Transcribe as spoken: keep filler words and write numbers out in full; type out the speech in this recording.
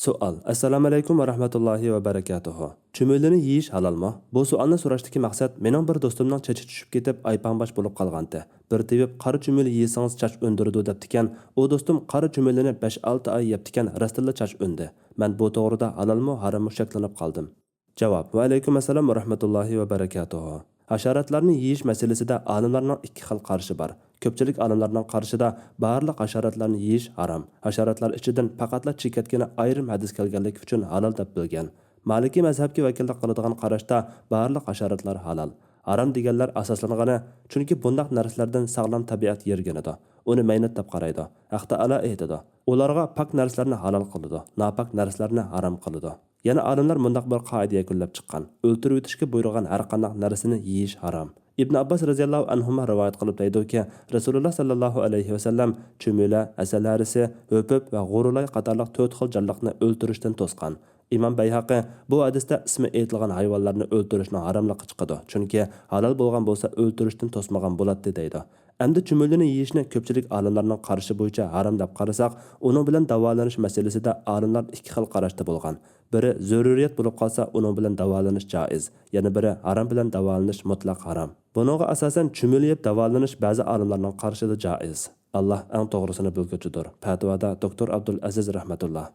سوئال. ئەسسالامۇئەلەيكۇم ۋە رەھمەتۇللاھى ۋە بەرىكاتۇھۇ. چۈمۈلىنى يېيىش ھالالمۇ؟ بۇ سوئالنى سوراشتىكى مەقسەت، مېنىڭ بىر دوستۇمنىڭ چېچى چۈشۈپ كېتىپ، ئايپاڭباش بولۇپ قالغانتى. بىر تېۋىپ، قارا چۈمۈلە يېسىڭىز چاچ ئۈندۈرىدۇ دەپتىكەن. ئۇ دوستۇم قارا چۈمۈلىنى بەش-ئالتە ئاي يەپتىكەن، راستتىنلا چاچ ئۈندى. مەن بۇ توغرىدا ھالالمۇ، ھاراممۇ شەكلىنىپ قالدىم. جاۋاب. ۋەئەلەيكۇم ئەسسالام ۋە رەھمەتۇللاھى ۋە بەرىكاتۇھۇ. ھاشاراتلارنى يېيىش مەسىلىسىدە ئالىملارنىڭ ئىككى خىل قارىشى بار. كۆپچىلىك ئالىملارنىڭ قارىشىدا بارلىق ھاشاراتلارنى يېيىش ھارام. ھاشاراتلار ئىچىدىن پەقەتلا چېكەتكىنە ئايرىم ھەدىس كەلگەنلىكى ئۈچۈن ھالال دەپ بىلگەن. مالىكىي مەزھەپكە ۋەكىللىك قىلىدىغان قاراشتا بارلىق ھاشاراتلار ھالال. ھارام دېگەنلەر ئاساسلانغىنى، چۈنكى بۇنداق نەرسىلەردىن ساغلام تەبىئەت يىرگىنىدۇ. ئۇنى مەينەت دەپ قارايدۇ. ھەق تائالا ئېيتىدۇ، ئۇلارغا پاك نەرسىلەرنى ھالال قىلىدۇ، ناپاك نەرسىلەرنى ھارام قىلىدۇ. يەنە ئالىملار مۇنداق بىر قائىدە يەكۈنلەپ چىققان: ئۆلتۈرۈۋېتىشكە بۇيرۇغان ھەرقانداق نەرسىنى يېيىش ھارام. ئىبن ئابباس رەزىياللاھۇ ئەنھۇما رىۋايەت قىلىپ دەيدۇكى، رەسۇلۇللا ساللاللاھۇ ئەلەيھى ۋەسەللەم چۈمۈلە، ھەسەل ھەرىسى، ھۆپۈپ ۋە غۇرۇلاي قاتارلىق تۆت خىل جانلىقنى ئۆلتۈرۈشتىن توسقان. ئىمام بەيھەقى بۇ ھەدىستە ئىسمى ئېيتىلغان ھايۋانلارنى ئۆلتۈرۈشنىڭ ھاراملىقى چىقىدۇ، چۈنكى ھالال بولغان بولسا ئۆلتۈرۈشتىن توسمىغان بولاتتى دەيدۇ. ئەمدى چۈمۈلىنى يېيىشنى كۆپچىلىك ئالىملارنىڭ قارىشى بويىچە ھارام دەپ قارىساق، ئۇنىڭ بىلەن داۋالىنىش مەسىلىسىدە ئالىملار ئىككى خىل قاراشتا بولغان. بىرى زۆرۈرىيەت بولۇپ قالسا ئۇنىڭ بىلەن داۋالىنىش جائىز، يەنە بىرى ھارام بىلەن داۋالىنىش مۇتلەق ھارام. بۇنىڭغا ئاساسەن چۈمۈلە يەپ داۋالىنىش بەزى ئالىملارنىڭ قارىشىدا جائىز. ئاللا ئەڭ توغرىسىنى بىلگۈچىدۇر. پەتىۋادا دوكتور ئابدۇل ئەزىز رەھمەتۇللا.